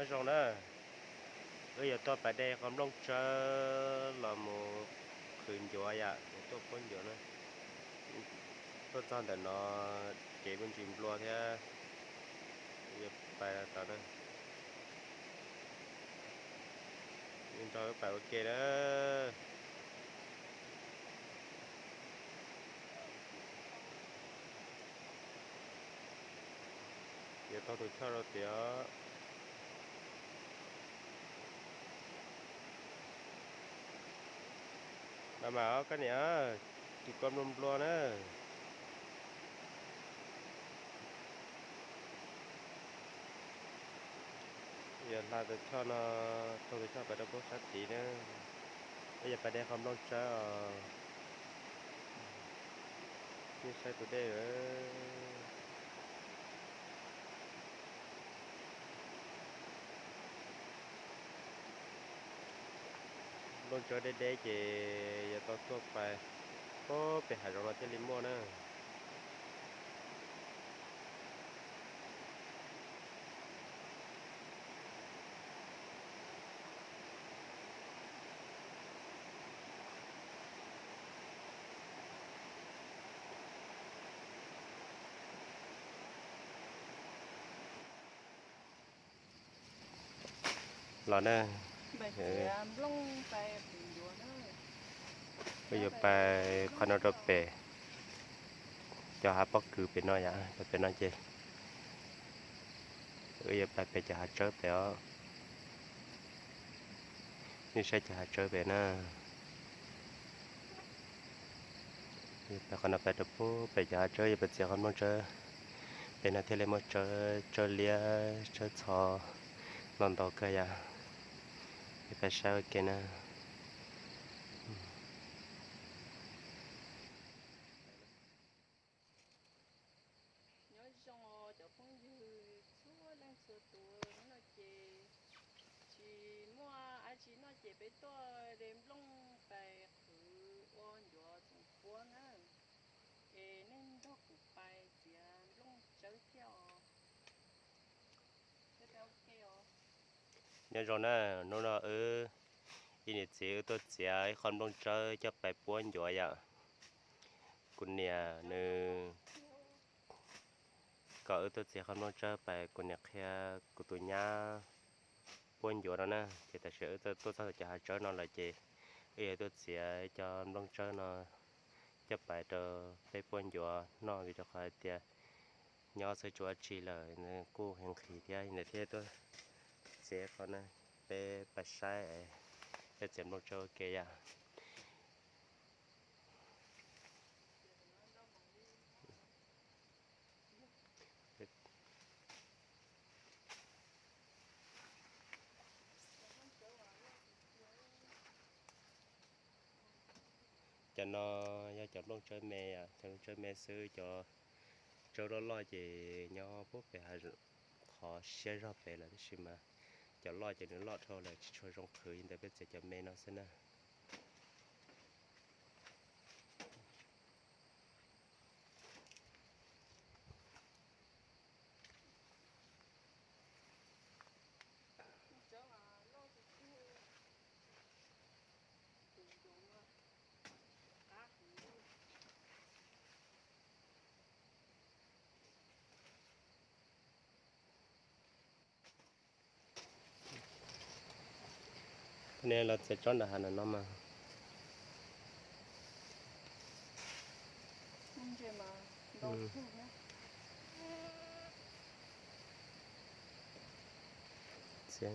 Nyob zoo na, wb yuav tuaj pais de qhov nplooj tsawb los mus qhwv ncuav yom, yuav tuaj puab ncuav na. Tuaj txog ntawm no kev muaj ntsis nplua thiab, yuav pais tod na. Nrog wb pais ua ke na. Yuav taug tus choj rau tiag. Mas mas os koj niam, tus koj nplua nplua na. Yog hla tus choj no, taug tus choj pais rau puag sab tid na. Peb yuav pais de qhov nplooj tsawb os. Nej saib tus dej lawm. Nplooj tsawb deb deb ces yuav tau tuaj pais puag pem hav zoov no thiaj li muaj na. Los na, wb yuav pais qhov no rau pem cov hav pob kws pem no yom, rau pem no ces wb yuav pais pem cov hav tsawb pem os. Nej saib cov hav tsawb pem na. Pais qhov no pais rau puag pem cov hav tsawb, yuav pais txiav qhov nplooj tsawb pem no thiaj li muaj tsawb, tsawb liab tsawb txho ntau ntau kawg yom. Peb pais saib ua ke na. Nyob zoo cov phooj ywg txhua leej txhua tus, hnub no ces tsis muaj dab tsi noj ces peb tuaj de nplooj pais qhwv ua ncuav txoom puab na. Es nej nrog kuv pais txiav nplooj tsawb thiab os. Nyob zoo na, hnub no wb ib niam txiv wb tuaj txiav ib qho nplooj tsawb coj pais puab ncuav yom. Kuv niam nws kom wb tuaj txiav qho nplooj tsawb pais, kuv niam qhia kuv tus nyab puab ncuav no na, ces tam sim wb tuaj txog cov hav tsawb no lawm ces wb yuav tuaj txiav cov nplooj tsawb no coj pais rau peb puab ncuav noj, vim rau qhov hais tias nyob xwb tsis ua dab tsi lawm, kuj nqhis thiab, thiaj tuaj txiav qhov no, peb pais saib, peb txiav nplooj tsawb ua ke yom. Cov no yog cov nplooj tsawb me, cov nplooj tsawb me xwb, cov tsawb loj loj ces nyob puag pem hav, qhov siab zog pem lawm, tab sis mas cov loj ces nws loj dhau lawm tsis tshua zoo qhwv, li ntawd peb txiav cov me no xwb na. Nej los txiav tsob nram hav no mas. Tshav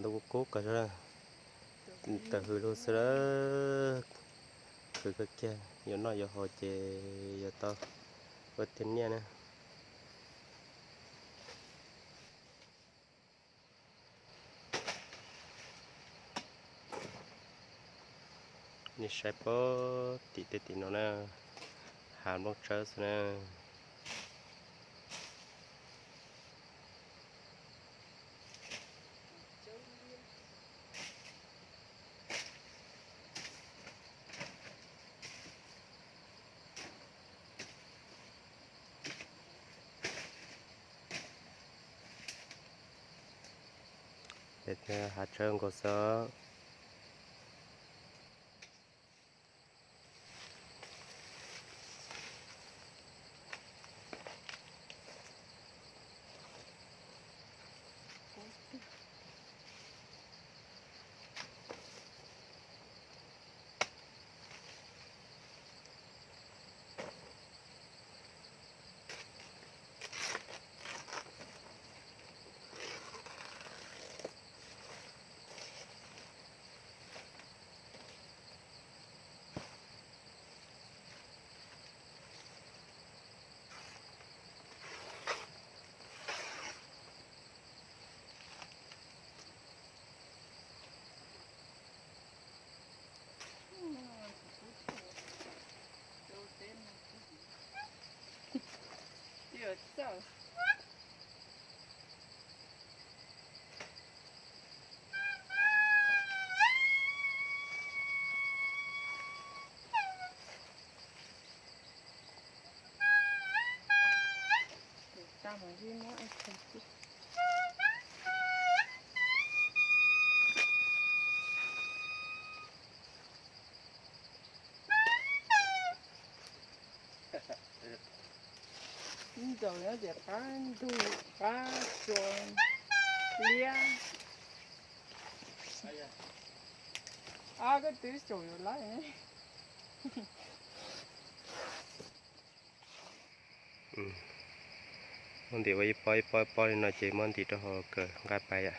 ntuj kub kub kawg, tawm hws lug xwb lawm. Khwv kawg kiag, yuav noj yuav haus ces yuav tau ua tiag niaj na. Nej saib puag tim tej tim no na, hav nplooj tsawb xwb na. Hav tsawb nkaus xwb. Ntsaum nyob ces qab ntug qab tsua liab. Ab, koj twb xyaum yuav lawm. Muab ntim ua ib pob ib pob ib pob li no ces muab ntim rau hauv kawm nqaij pais yom.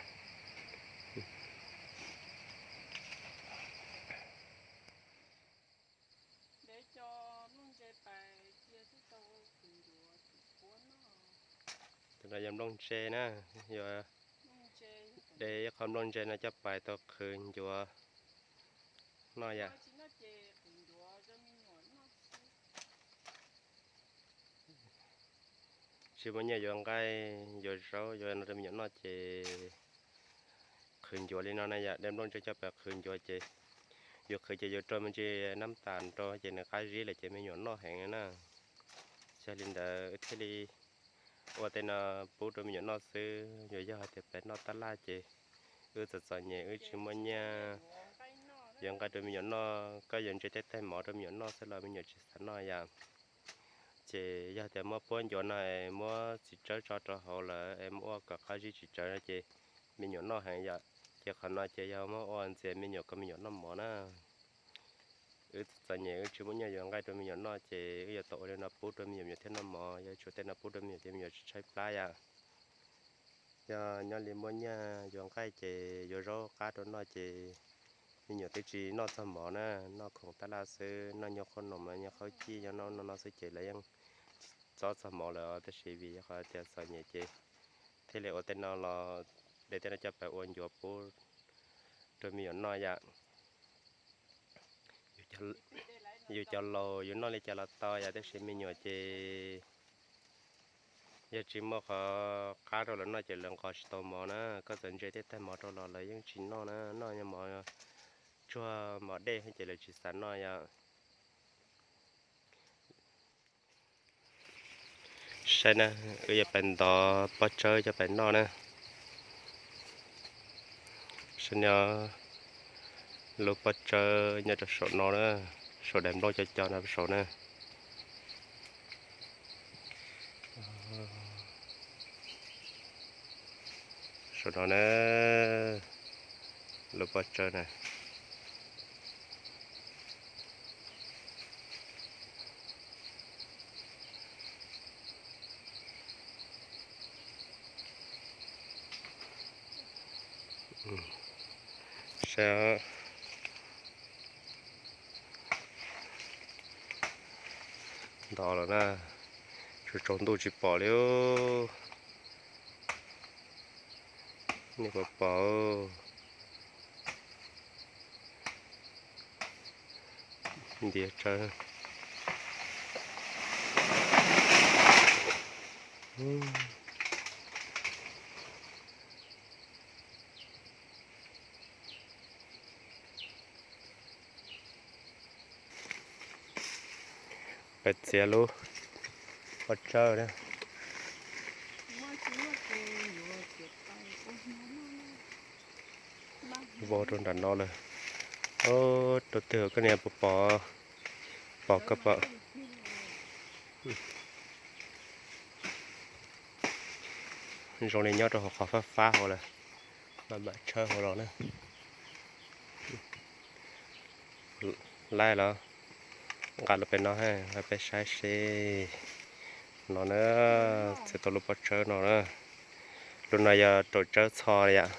Tus no yog nplooj ntse na, yuav de ib qho nplooj ntse no coj pais tau qhwv ncuav noj yom. Tsis muaj nyiaj yuav nqaij yuav zaub yuav no rau me nyuam noj ces qhwv ncuav li no na yom, de nplooj ntse coj pais qhwv ncuav ces yus qhwv ces yus rau me ntsis nab tas rau ces nws qab zib lawm ces me nyuam noj heev na. Yog li ntawd wb thiaj li ua tej no pub rau me nyuam noj xwb, yuav yog hais tias pem noj tab laj ces wb txom txom nyem wb tsis muaj nyiaj yuav nqaij rau me nyuam noj, koj yuav ntse tej taig mov rau me nyuam noj xwb los me nyuam tsis xav noj yom. Ces yog tias muab puab ncuav no es muab txiv tsawb tso rau hauv lawm es muab ua kom qab zib tsis tsawv no ces me nyuam noj heev yom. Ces qhov no ces yog muab ua ntxias me nyuam kom me nyuam noj mov na. Wb txom nyem wb tsis muaj nyiaj yuav nqaij rau me nyuam noj ces wb yuav tau ua li no pub rau me nyuam, me nyuam thiaj noj mov, yog tsis ua tej no pub rau me nyuam ces me nyuam tsis tshaib plab yom. Yog nyob li muaj nyiaj yuav nqaij ces yuav zaub qab rau noj ces me nyuam twb tsis noj txog mov na, noj khoom tab laj xwb, noj nyuag qhob noom mas nyuag qhob cij nyob no no xwb ces lawv yeej tsis txob txog mov lawm os. Tab sis vim yog qhov tias txom nyem ces thiaj li ua tej no los de tej no coj pais ua ncuav pub rau me nyuam noj yom. Yus cov laus yus noj li cas los tau yom, tab sis me nyuam ces yog tsis muaj qhov qab rau lawv noj ces lawv nqos tsis tau mov na. Koj txawm ntse tej taig mov rau los lawv yeej tsis noj na, noj nyuag mov tsuag mov dej ces lawv tsis xav noj yom. Saib na, wb yuav pais ntov pob tsawb coj pais noj na. Saib no, lub pob tsawb nyob rau saum no na, saum daim nplooj co co no saum na. Saum no na, lub pob tsawb na. Saib, ntov lawm na, tsaus ntuj tsis pom li. Nej puas pom? Ntiav tsawv. Peb txiav lub pob tsawb na. Vau rau nram no lawm. Rau twg koj niam puas pom? Pom koj pom. Zoo li nyob rau hauv qhov fab fab hauv lawm, mam mam tshawb hauv los na. Laib los nqa los pem no, nqa peb saib seb. No na, txiav tau lub pob tsawb no na. Lub no yog rau tsawb txho yom,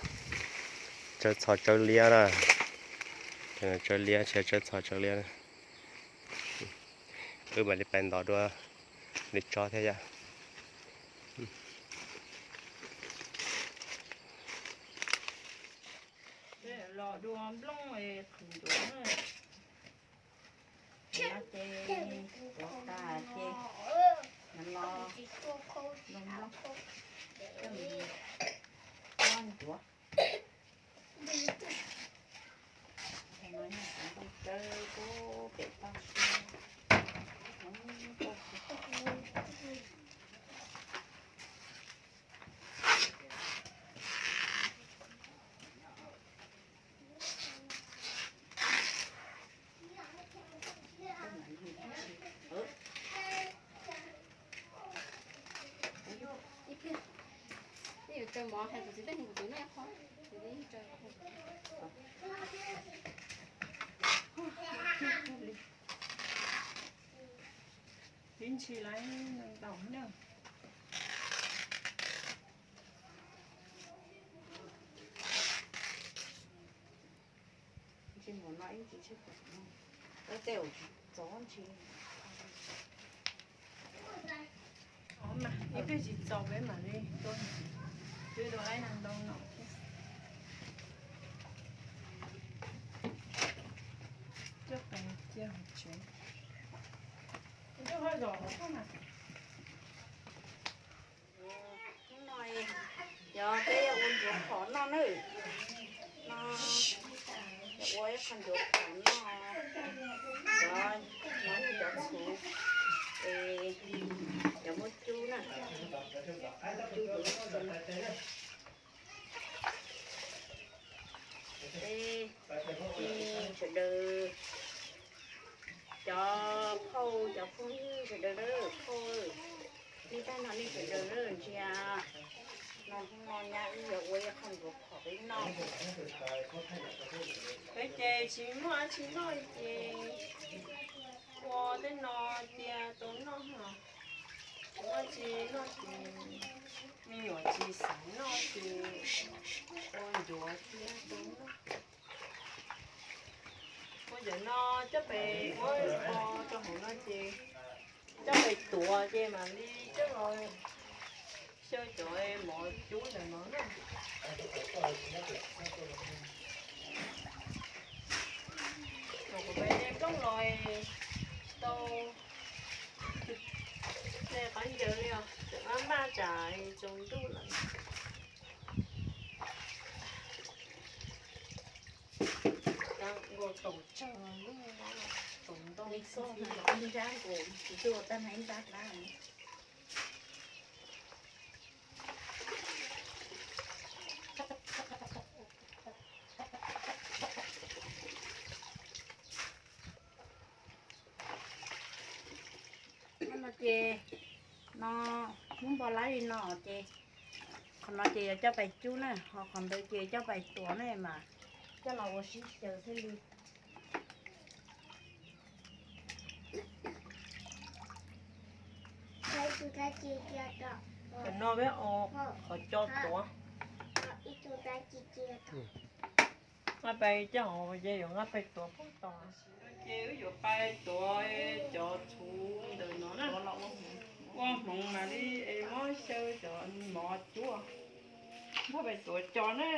tsawb txho tsawb liab na. Tsawb liab, tsawb txho tsawb liab. Wb mam li pais ntov dua li tsob thiab yom. Los dua nplooj qhwv ncuav na. Ces tuav tas ces los dua nplooj, nplooj ncuav. Ntoo tsawb pub pem toj siab. Ib ntsis lawv ntau na. Ntsis mus no ib ntsis tsib pom no, tab tej uas tsis txob ntsis. Ib pliag tsis txaus peb mam li tua, peb tua laib no ntau no thiab. Coj pais cia hauv tsev. Coj haj zom hauv na. Hnub no yog peb yuav ua ncuav phom noj na. No, yuav ua ib qho ncuav phom noj. Cov, no yog cov txhuv, es cov muaj cub na, cub hauv no. Es sawv daws, cov phauj cov phooj ywg sawv daws na, phauj, nej tag no nej sawv daws na, ntsia, no hnub no nyab wb yuav ua ib qho ncuav phom peb noj. Peb ces tsis muaj dab tsi noj ces ua tej no cia tau noj os. Tsis muaj dab tsi noj ces, me nyuam tsis xav noj ces ua ncuav cia tau noj. Ua ntawm no coj pes muab o rau hauv no ces coj pes tuav ces mam li coj los xyaw cov mov cub ntawm no na. Thaum kuv pes nplooj los tau, nej qab ncaws li os, tseem maj maj tsam tsaus ntuj lawm. Nkaus taum tsawg, taum ntoo li xoj na, ib nrab nkaus, tsis tuaj tag na ib nrab dab. No ces, no, muab npo lab li no ces, qhov no ces yuav coj pais cub na, ho qhov ntawd ces coj pais tuav na mas coj los ua sib xyaw thiaj li. Tam no peb ua qhov co tuav. Nqa pais coj ces yuav nqa pais tuav pob tos. Ces wb yuav pais tuav cov txhuv ntawm no na. Ua hmoov mam li es muab xyaw cov mov cub, nqa pais tuav co na.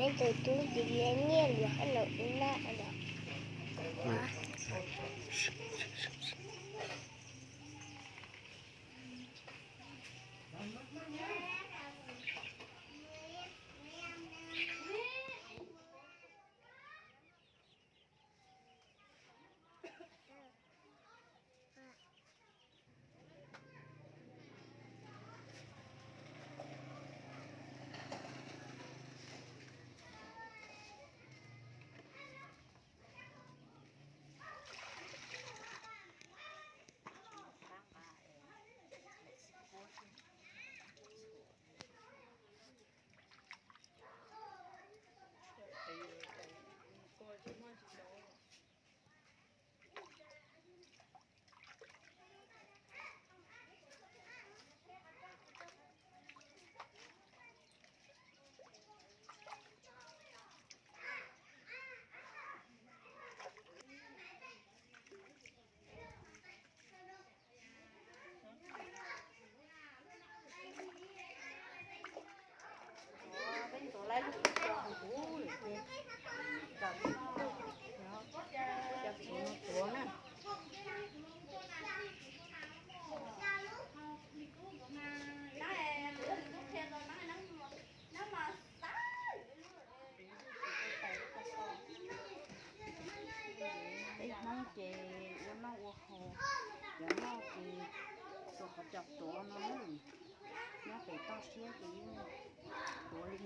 Neb tus tub tis nyiaj luag hab los ib nab los.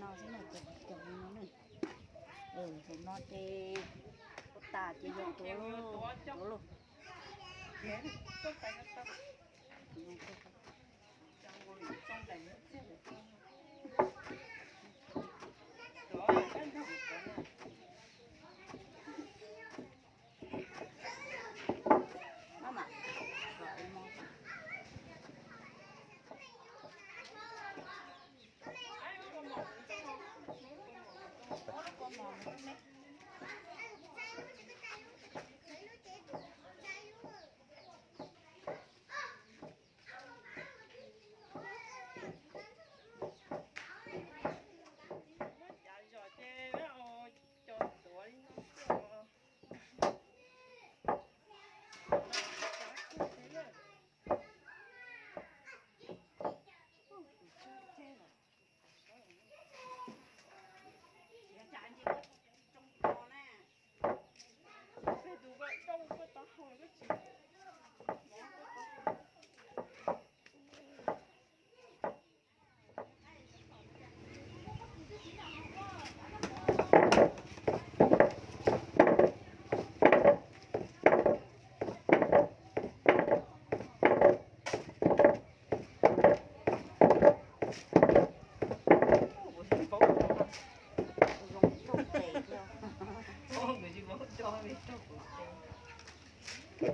Xwb no ces cov no na. Tus no ces ua tas ces yog tuav lauj.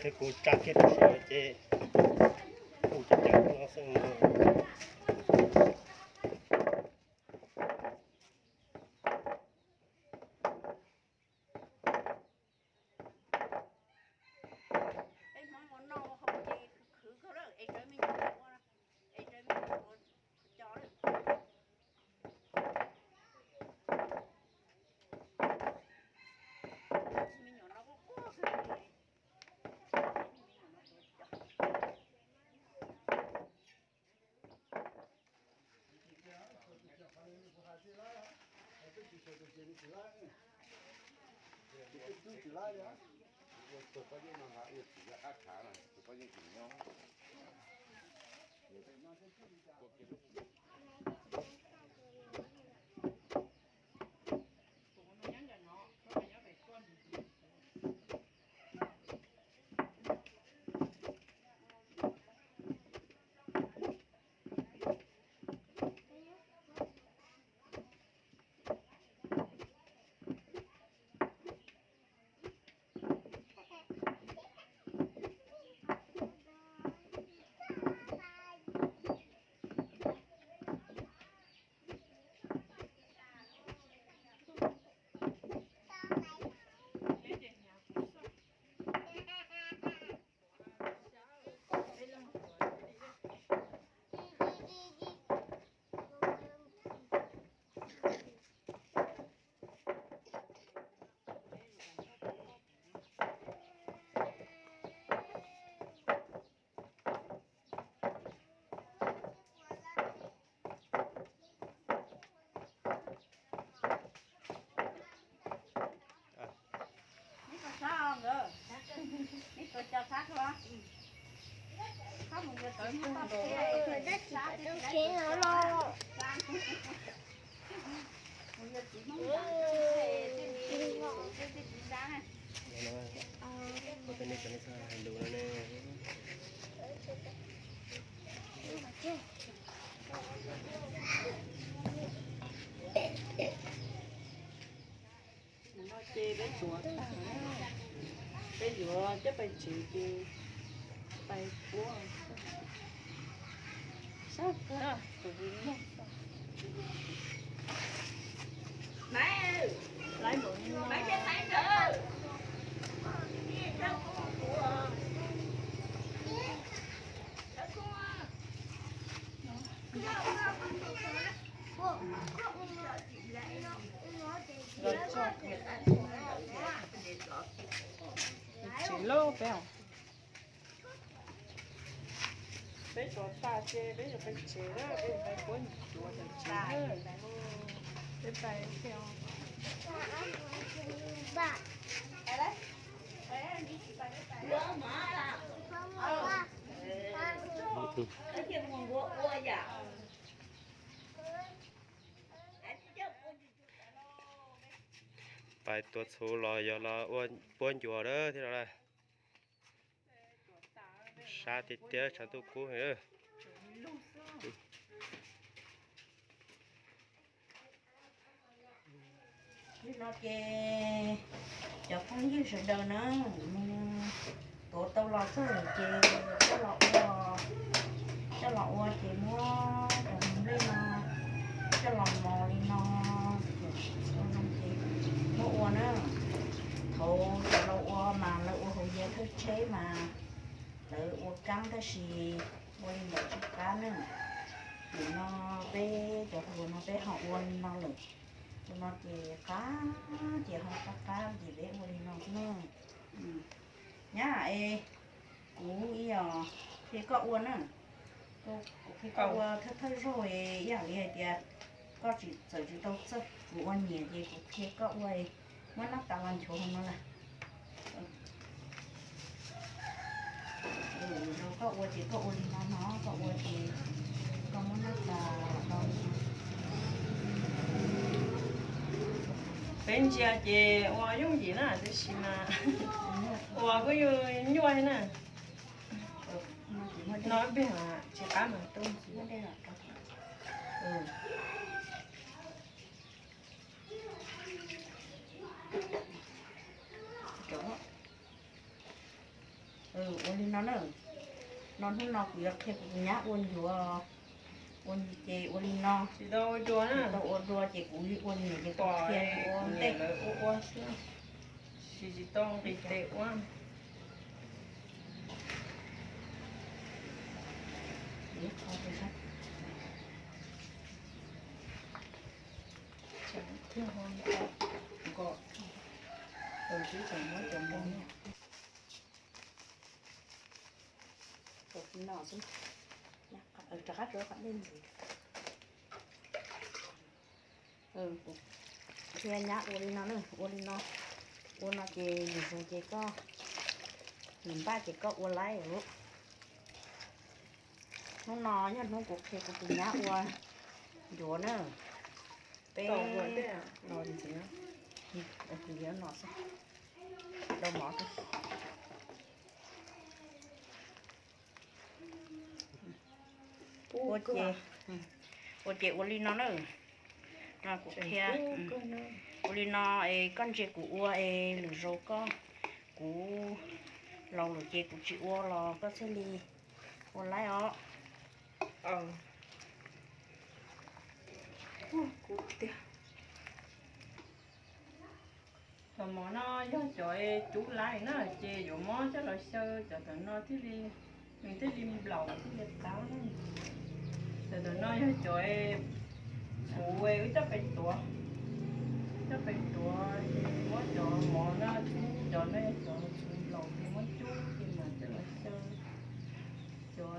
Thiab kuv tsa kiag rau saum ces kuv cov cov no xwb. Peb Hmoob ua noj ua haus ces khwv kawg lawm, es tsawv me nyuam ua, es tsawv me nyuam ua cov lawm. Me nyuam no kuj quaj kawg li. Ces peb tuav tag, peb yuav coj pais tsev ces pais puab. Sab kawg tus vim no. Tsev lauj peb. Peb tuav tas ces peb yuav pais tsev na, peb yuav pais puab nyuam tuav tas tsev na. Peb pais. Pais tuav txhuv los yog los ua puab ncuav lawm thiab no na. Sab tiag tiag tshav ntuj kub heev. Nim no ces cov phooj ywg sawv daws na, tuav tau los txog lawm ces coj los ua, coj los ua ces muab cov nplej no coj los mos li no, ces muab ua na. Thaum cov laus ua mas lawv ua hauv yias thawj tsheb mas lawv ua kaab tab sis ua li ntawd tsis qab na. Nim no peb cov hluas no peb ho ua li no lawm, ua no ces qab, ces ho qab qab ces peb ua li no na. Nyab es kuv ib yam qhia koj ua na, kuv qhia koj ua thawj thawj zaug ib yam li hais tias koj tsis, txawm tsis tau txawj, kuv ua nyiam ces kuv qhia koj ua, muab nab tas los nchuav hauv no lawm. Koj ua ces koj ua li no no, koj ua ces koj muab nab tas los rau li no. Peb ntsia ces ua yooj yim na, tab sis mas ua kuj yog nyuaj na. No peb tsis qab mas tu. Ua li no na. No hnub no kuv yuav qhia kuv tus nyab ua ncuav, ua ces ua li no. Tsis tau ua dua ces kuv ua nyiam ces kuv qhia ua ntej. Tsis tau nqis tes ua. Rov qab rau qhov dej ntxiv. Qhia nyab ua li no na, ua li no. Ua no ces nws zoo ces koj, nws npaj ces koj ua laib lawm. Hnub no yog hnub kuv qhia kuv tus nyab ua ncuav na. Peb los ntxiv, kuv yuav no xwb, dau mov. Ua ces, ua ces ua li no na. Kuv qhia ua li no es koj ntsia kuv ua es lwm zaus koj, kuv laus lawm ces kuv tsis ua los koj thiaj li ua laib os. Cov mov no yog cov cub laib na ces yuav muab coj los xyaw cov ntawm no thiaj li, nws thiaj li nplaum thiaj li qab na. Cov ntawm no yog cov txhuv wb coj pes tuav, coj pes tuav ces muab cov mov no cub, cov no yog cov txhuv nplaum ces muab cub ces mam coj los xyaw cov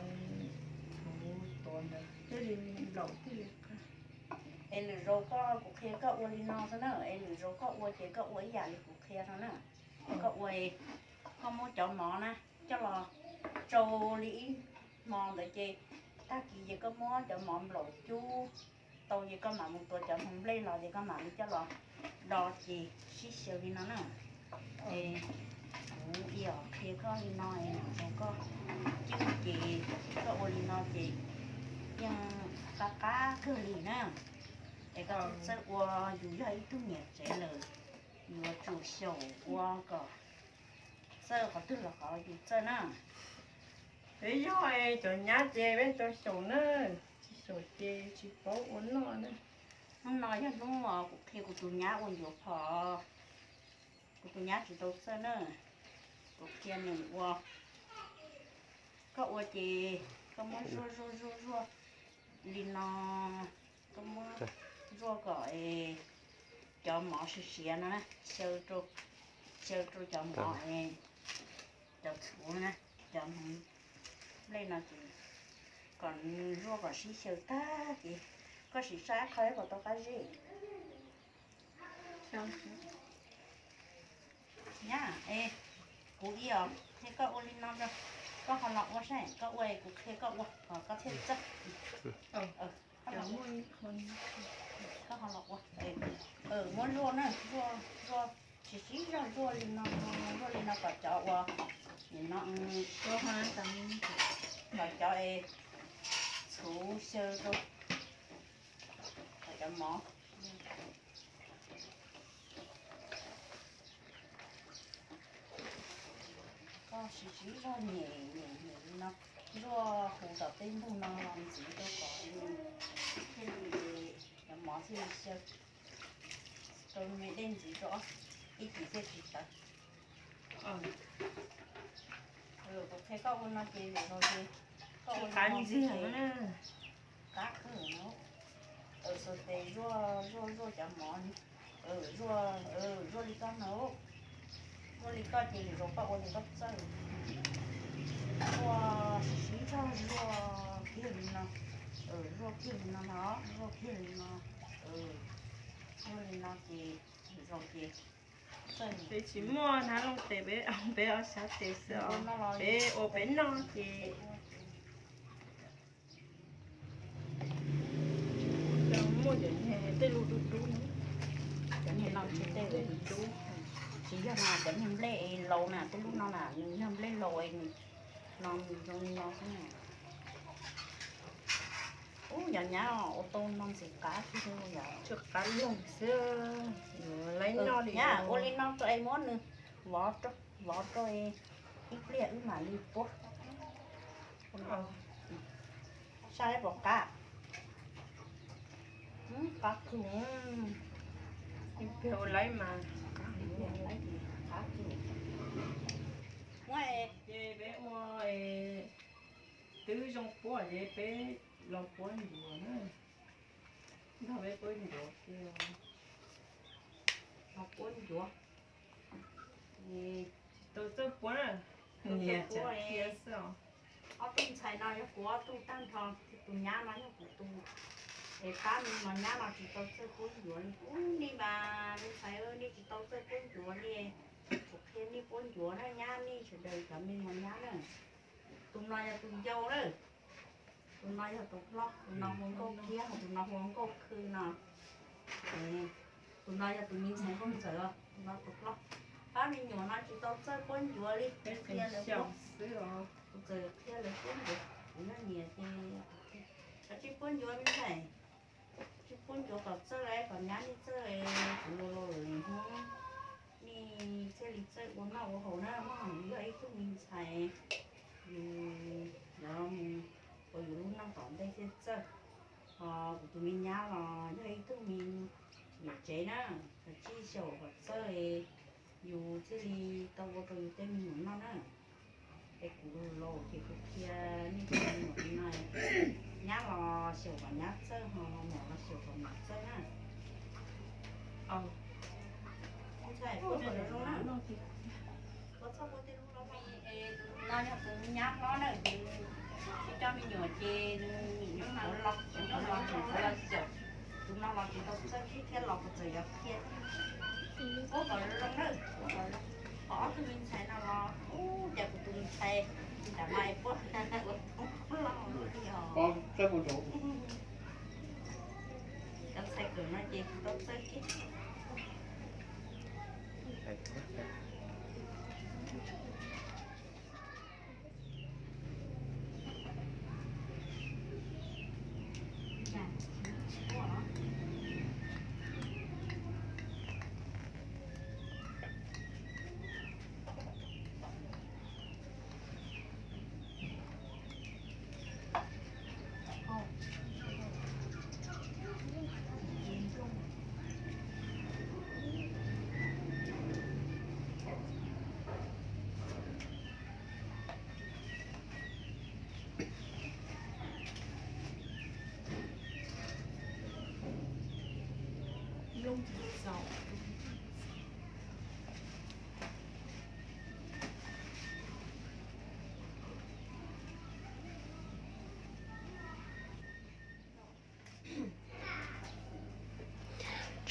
txhuv tuav ntawd thiaj li nplaum thiaj li qab. Es lwm zaus koj, kuv qhia koj ua li no xwb na, es lwm zaus koj ua ces koj ua ib yam li kuv qhia no na. Koj ua, koj muab cov mov na coj los tsau li ib hmo ntawd ces tag kis ces koj muab cov mov nplaum cub tau ces koj mam mus tua cov hmoov nplej los ces koj mam li coj los do ces sib xyaw li no na. Es kuv ib yam qhia koj li no es lwm zaus koj cub ces koj ua li no ces yeej qab qab kawg li na. Es koj txawj ua, yus yog ib tug niam tsev lawm, yuav tsum xyaum ua kom txawj qhov twg los qhov yus txawj na. Peb yog cov nyab ces peb tau xyaum na, tsis xyaum ces tsis paub ua noj na. Hnub no yog hnub kuv qhia kuv tus nyab ua ncuav phom, kuv tus nyab tsis tau txawj na, kuv qhia nws ua. Koj ua ces koj muab zuaj zuaj zuaj zuaj li no, koj muab zuaj kom cov mov siav siav no na, xyaw rau cov mov, cov txhuv na, cov hmoov nplej no ces kom nws zuaj kom sib xyaw tag ces koj sim saib qhov kom tau qab zib. Nyab, es kuv ib os, es koj ua li no, koj ho los ua saib, koj ua es kuv qhia koj ua kom koj thiaj txawj. Koj ho los ua, muab zuaj na, zuaj, zuaj. Tsis sib zog zuaj li no, zuaj li no kom cov uas nim no, kom cov es txhuv xyaw rau, kom cov mov. Koj sib sib zog nyem nyem nyem li no, zuaj hu tom tej ntug no los ntxiv rau kom thiaj li cov mov thiaj li xyaw rau me dej ntxiv rau ib chim thiaj tsis tawv. Kuv qhia koj ua no ces lwm zaus ces koj ua qab ntxiag na. Qab kawg no. Xuas tes zuaj zuaj zuaj cov mov, zuaj, zuaj li koj no. Zuaj li koj ces lwm zaus koj ua ces koj txawj. Zuaj sib zog zuaj kiag li no. Zuaj kiag li no no, zuaj kiag li no. Zuaj li no ces lwm zaus ces txawj. Peb tsis muaj hnab looj tes, peb, peb ua xyab tes xwb os. Peb ua peb noj ces muaj cov niag tej lub dub dub no. Cov niag no tsis tej lub dub dub. Tsis yog na, cov niag nplej laus na, tej lub no na nws yog nplej laus nws no nws zoo li no xwb na. Ub, yog nyab ua tau no ntxim qab xwb yom. Tsw qab lug xwb, yuav laib noj li. Nyab ua li no rau es muab nws vov rau, vov rau ib pliag wb mam li puab. Sab pom qab. Qab kawg. Ib pliag ua laib mas. Qab kawg. Ces peb ua twb zoo puab ces peb los puab ncuav na. Nrog peb puab ncuav, los puab ncuav. Tsis tau txawj puab na, txawj puab xwb os. Ob tug ntxhais no yog kuv ob tug tag nrho, tus nyab no yog kuv tus, es pab me mos nyab no tsis tau txawj puab ncuav li. Ub, nej mas me ntxhais nej tsis tau txawj puab ncuav li, kuv qhia nej puab ncuav na, nyab nej sawv daws cov me mos nyab na. Tus no yog tus yau lawm, tus no yog tus hlob, tus no hu ua Nkauj Kiab, tus no hu ua Nkauj Khw no. Tus no yog tus me ntxhais Nkauj Ntxawm, tus no tus hlob. Pab me nyuam no tsis tau txawj puab ncuav li, kuv qhia lawv puab, kuv txawm qhia lawv puab ncuav, kuv nyob nyias ces, koj tsis puab ncuav me ntxhais, tsis puab ncuav kom txawj lawm, kom nyab nej txawj, kuv los los lawm hnub nej thiaj li txawj ua noj ua haus na, muab hais yus yog ib tug me ntxhais, yus yuav mus ua yus lub neej tom ntej thiaj txawj. Ho kuv tus me nyab los yog ib tug me nyuam tsev na, kav tsij xyaum kom txawj, yus thiaj li tau ua rau yus tej me nyuam noj na. Es kuv laus ces kuv qhia nej cov me nyuam li no, nyab los xyaum kom nyab txawj, ho mos los xyaum kom mos txawj na. Ntxhais, puab kom zoo zoo na. Puab txhob puab tej lub no, tus no yog tus nyab hlob na, ces coj me nyuam ces nws nim no los, nws los tseem los xyaum. Tus no los tsis tau txawj thiab, los kuv txawm yuav qhia. Puab kom zoo na, puab kom zoo. Ho ob tug me ntxhais no los, ub, cas kuv tus me ntxhais nram no es puab ua tub loj li os. Cov ntxhais kawm no ces tsis tau txawj kiag.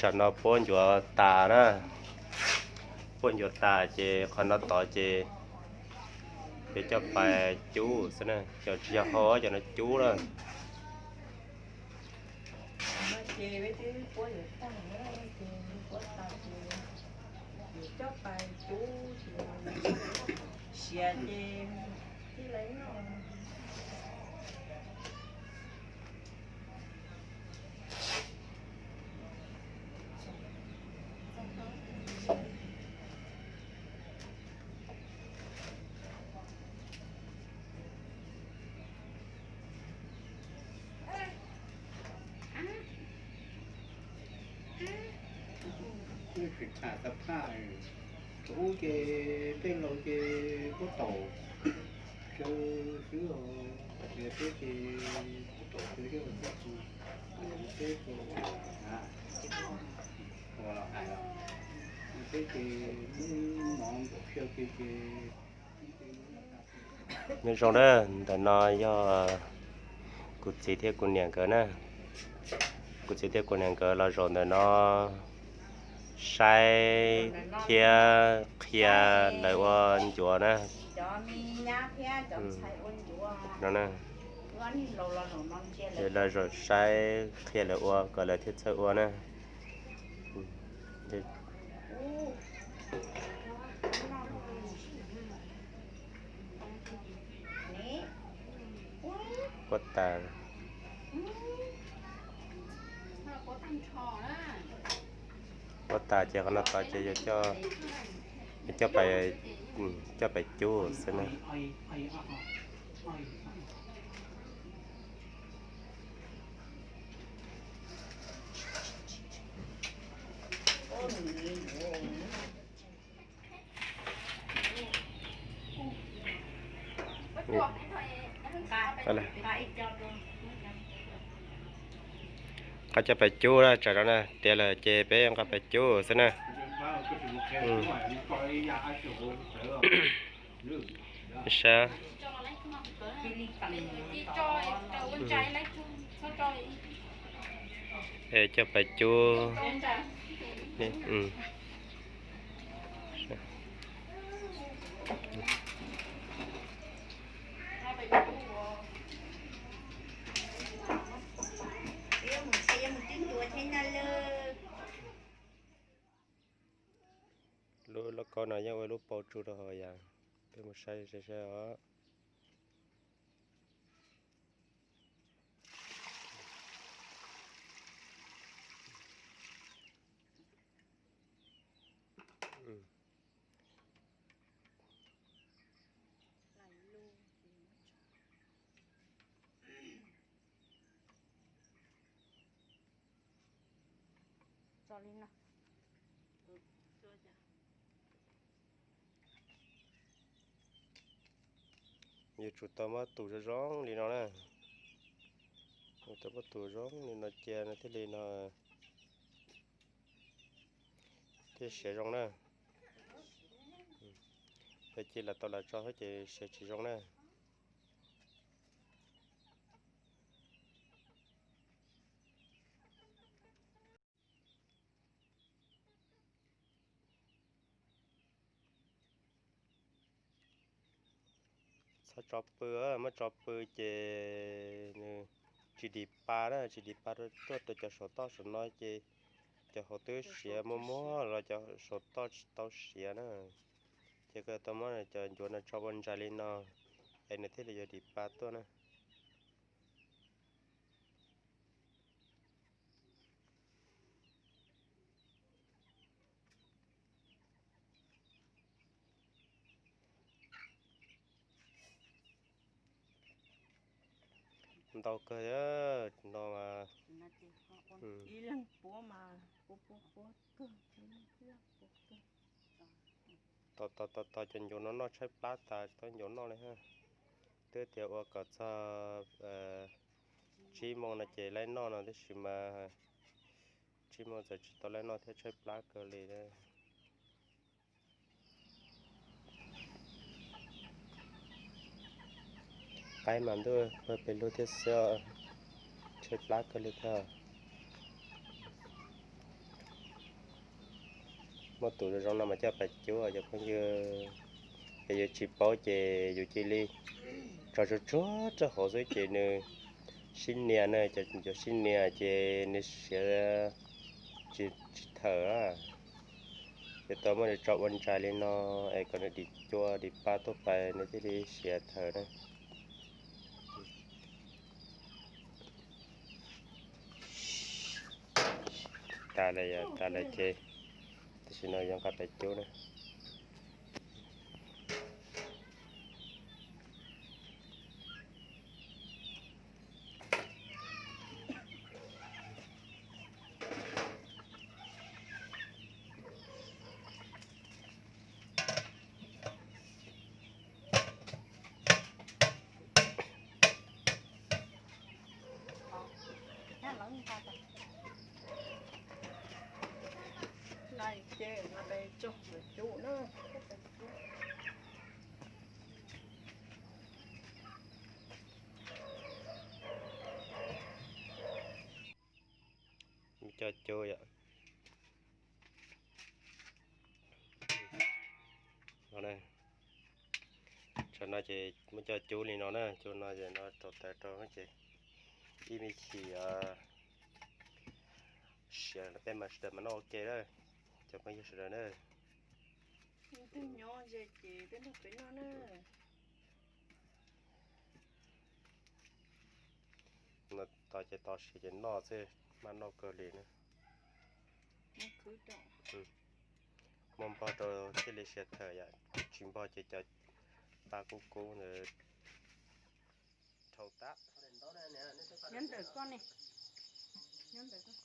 Tsam no puab ncuav tas na, puab ncuav tas ces qhov no tod ces peb coj pais cub xwb na, cov tsis yog hau, cov no cub na. Ces peb twb puab yuav tag na, ces puab tas ces Coj pais cub, siav ces thiaj li noj. Tsis tham tau phaj, thaum ub ces tej laus ces puab taum xwb, xwb os, peb ces puab taum xwb, peb ces ua los hais los, peb ces muab mov npaum phiaj ces ces Nyob zoo na, ntawm no yog kuv txiv thiab kuv niam nkawd na. Kuv txiv thiab kuv niam nkawd los zaum ntawm no saib thiab qhia lawv ua ncuav na. No na, lawv zaum saib qhia lawv ua kom lawv thiaj txawj ua na. Puab tas, puab tas ces qhov no tod ces yuav coj pais, coj pais cub xwb na. Nqa coj pais cub na, tsam no na tiav lawm ces peb nqa pais cub xwb na. Saib, coj pais cub. Lub lauj kaub no yeej ua lub paus tsu rau hauv yas, peb mus saib saib os. Yuav tsum tau muab tus zoo zoo li no na. Yuav tau muab tus zoo li no cia no thiaj li no, thiaj siav zoo na. Yog cia lam tau lam tso xwb ces siav tsis zoo na. Txhob tso pw, muab tso pw ces nws tsis dim pa na, tsis dim pa tuaj rau cov saum toj saum no ces cov hauv twb siav muag muag los cov saum toj tsis tau siav na. Ces koj tau muab cov ncuav no tso ua ntsais li no es nws thiaj li yuav dim pa tuaj na. Ntau kawg no mas. Tos tos tos cov ncuav no noj tshaib plab tas tsis tau ncuav noj li ha. Twb tias ua kom txog tsib moos no ces laib noj no tab sis mas tsib moos txawm tsis tau laib noj thiab tshaib plab kawg li. Qaib mas ntuj pawg pes lug thiab xwb, tshaib plab kawg li thiab. Muaj tus zoo zoo no mas coj pais cub cov phooj ywg. Yog yus tsis paub ces yus cia li tso tsuag tsuag rau hauv xwb ces nws sib nias na, cov sib nias ces nws siav tsis thawm. Ces tau muab nws tso ua ntsais li no es kom nws dim cua dim pa tuaj pais nws thiaj li siav thawm na. Tas lawm yom, tas lawm ces tam sim no yuav nqa pais cub na. Nai ces nqa pais tso cub na. Muab coj cub yom. Tam no ces muab coj cub li no na, cub no ces no rau taws rau ces ib me chim siav peb mam sawv daws mas noj ua ke lawm. Cov phooj ywg sawv daws na, twb nyob ze ces peb nrog peb noj na. No tos ces tos siav ces noj xwb, maj noj kawg li na. Muab npog rau thiaj li siav thawm yom, tsis npog ces cov pa kub kub ntawd dhau tag. Nyob ntawm koj ne, nyob ntawm koj.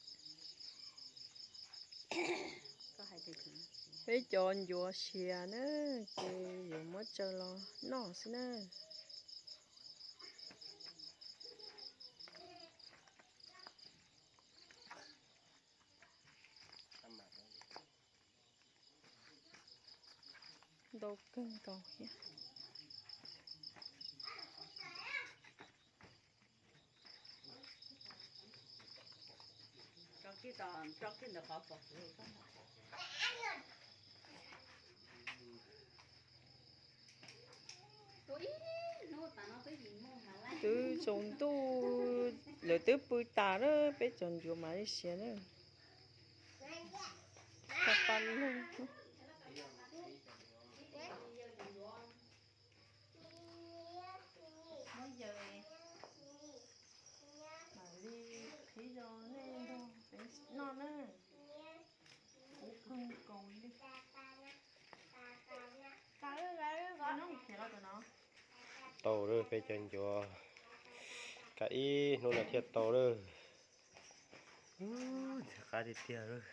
Peb cov ncuav siav na, ces yuav muab tsaws los noj xwb na. Ntau kawg nkaus thiab. Twb tsaus ntuj, lawv twb pw tas na, peb cov ncuav mam li siav na. Cov pa lug. Muab yaws mam li qhib rau nej nrog peb noj na. Kuv kawg nkaus li. Tau lawm, peb cov ncuav kav ib hnub no thiaj tau lawm. Ntxim qab tiag tiag lawm.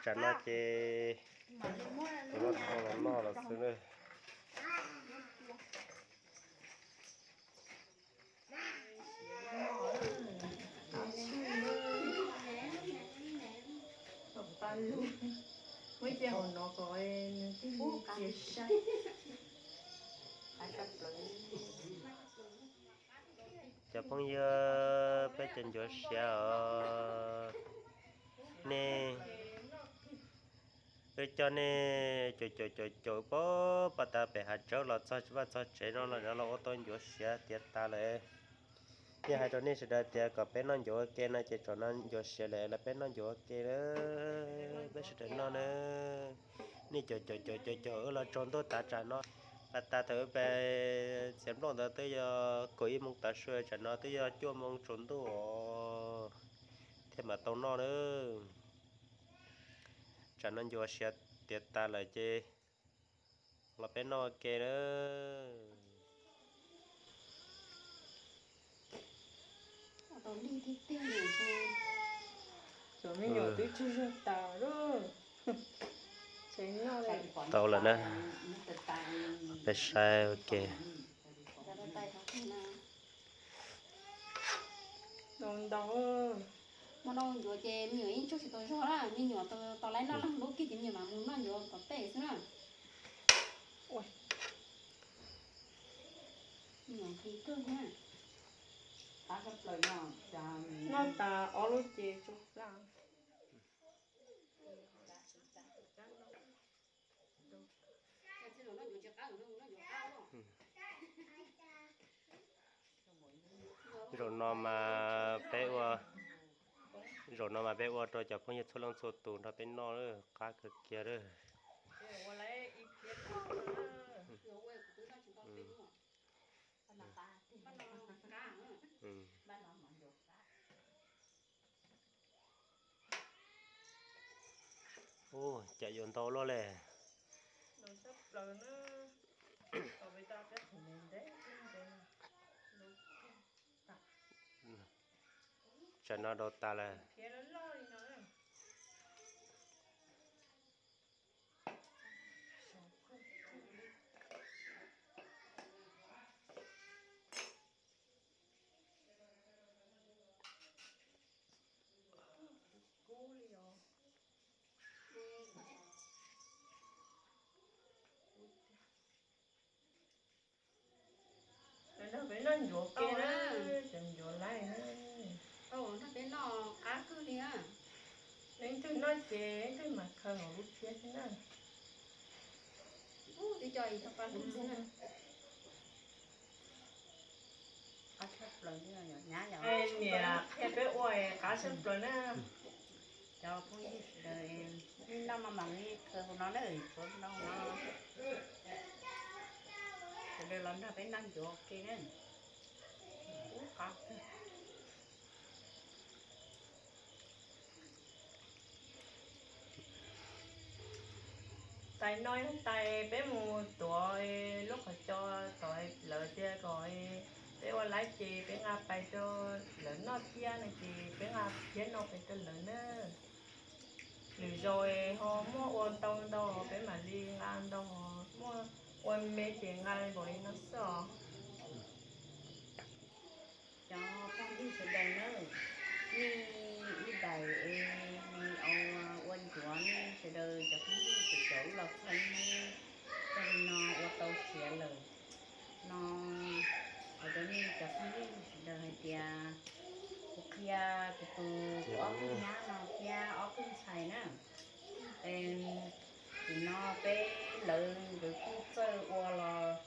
Tsam no ces yuav muab thau los noj los xwb na. Muab cia hauv no kom nws thiaj li cia sab. Cov phooj ywg, peb cov ncuav siav os, nej, wb coj nej caum caum caum caum pab pab tas pem hav tsawb los txog vaj txog tsev no los los ua tau ncuav siav tiav tas lawm. Yeej hais rau nej sawv daws tias kom peb noj ncuav ua ke no ces tsam no ncuav siav lawm los peb noj ncuav ua ke na, peb sawv daws noj na. Nej caum caum caum caum caum wb los tsaus ntuj tas tsam no, pas tas thaum wb pais txiav nplooj ntawd twb yog kaum ib moos tav su, tsam no twb yog cuaj moos tsaus ntuj os, thiaj mam tau noj na. Tsam no ncuav siav tiav tas lawm ces los peb noj ua ke na. Cov me nyuam twb tsaug zog tas lawm. Tau lawm na, peb saib ua ke. Ntau ntau. Hmo no ncuav ces me nyuam yeej tsaug tsis tau zog na, me nyuam tau laib noj lub kiag ces me nyuam mam mus noj ncuav tom tej xwb na. Me nyuam nqhis kawg na. Noj tas ob lub ces tsaug plab. Zaum no mas peb ua Zaum no mas peb ua rau cov phooj ywg txhua leej txhua tus nrog peb noj, qab kawg kiag lawm. Ua cas yuav ntau luaj le. Tsam no dau tas lawm. Nrog peb noj ncuav ke na, ncuav laij na. Nrog peb noj qab kawg li na. Leej twg noj ces leej twg mam khaws hauv lub phiab xwb na. Ub, twb coj ib co paj hlwb xwb. Qab tshaj plaws li, niam qhia peb ua qab tshaj plaws na. Cov phooj ywg sawv daws, ib noj maj mam li khaws hauv no na, tshuav no no. Sawv daws los nrog peb noj ncuav ke na. Ub, qab kawg. Tais no yog tais peb mus tuav lub qhov cos tom lawv tias kom peb ua laib ces peb nqa pais rau lawv noj thiab no ces peb nqa phiab no pais rau lawv na. Lwm zaus ho muaj ua ntau ntau peb mam li nqa ntau, muaj ua me ces nqa npaum li no xwb os. Cov phooj ywg sawv daws na, nej ib daim es ua ncuav nej sawv daws cov phooj ywg sawv daws los txog hnub tag li no ua tau siav lawm no. Hais rau nej cov phooj ywg sawv daws hais tias kuv qhia kuv tus ob tug nyab no thiab ob tug ntxhais na, es nim no peb lawv nkawd kuj txawj ua los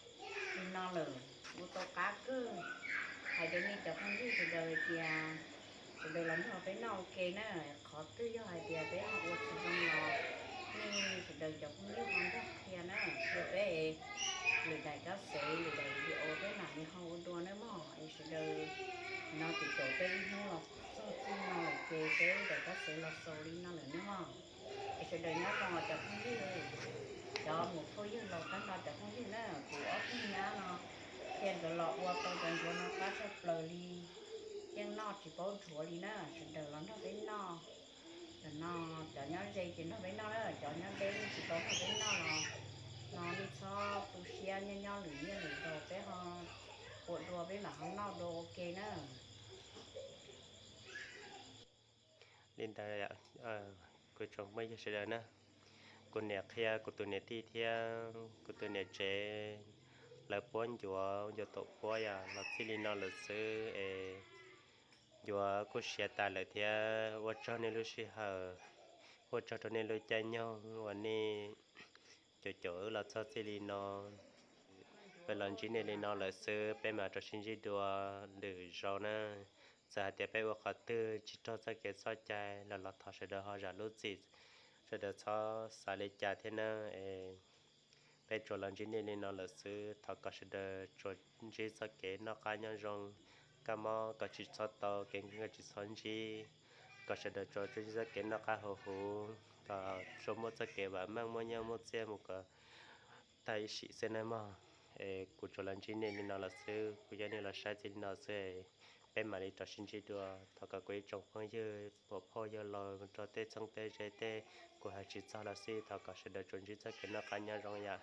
li no lawm, ua tau qab kawg. Hais rau nej cov phooj ywg sawv daws hais tias sawv daws los nrog peb noj ua ke na, qhov twg yog hais tias peb ho ua tsis zoo los nej sawv daws cov phooj ywg ho nrog qhia na, qhia peb lwm daim kab xev lwm daim video peb mam li ho ua dua nawb mog. Es sawv daws no ces caum peb ib hnub los txog txij no lawm ces peb daim kab xev los xaus li no lawm nawb mog. Es sawv daws nyob zoo cov phooj ywg, cov mus phooj ywg laus tag nrho cov phooj ywg na, kuv ob tug nyab no thiab nkawd los ua tau cov ncuav no qab tshaj plaws li, yeej noj tsis paub dhuav li na. Sawv daws los nrog peb noj, cov no cov nyob ze ces nrog peb noj na, cov nyob deb nej tsis tau nrog peb noj los no nej txhob tu siab, nyob nyob lwm niaj lwm zaus peb ho ua dua peb mam ho noj dua ua ke na. Li ntawd, kuv tsoom phooj ywg sawv daws na, kuv niam qhia kuv tus niam tij thiab kuv tus niam tsev, lawv puab ncuav, ncuav taum puab yom los txij li no lawm xwb es ncuav kuj siav tas lawm thiab. Ua tsaug nej lub sij hawm, ua tsaug rau nej lub caij nyoog uas nej caum caum wb los txog txij li no. Peb los ntsib nej li no lawm xwb, peb mam rov sib ntsib dua lwm zaus na. Txawm hais tias peb ua qhov twg tsis raug txoj kev txoj cai los los thov sawv daws ho zam lub txim, sawv daws txhob xav li cas thiab na. Es peb tsuas los ntsib nej li no lawm xwb, thov kom sawv daws tsuas ntsib txoj kev noj qab nyob zoo, kab mob kom tsis txhob tau, kev nkeeg kom tsis txhob ntsib, kom sawv daws tsuas tsuas ntsib txoj kev noj qab haus huv, kom tsuas muaj txoj kev vam meej, muaj nyiaj muaj txiaj mus kom tag ib sim xwb nawb mog. Es kuv tsuas los ntsib nej li no lawm xwb, kuv coj nej los saib txij li no xwb, peb mam li rov sib ntsib dua. Thov kom kuv ib tsoom phooj ywg, muam phauj yawg laus, rau tej txheeb tej ze tej kuv hais tsis txog los xij, thov kom sawv daws tsuas ntsib txoj kev noj qab nyob zoo yom.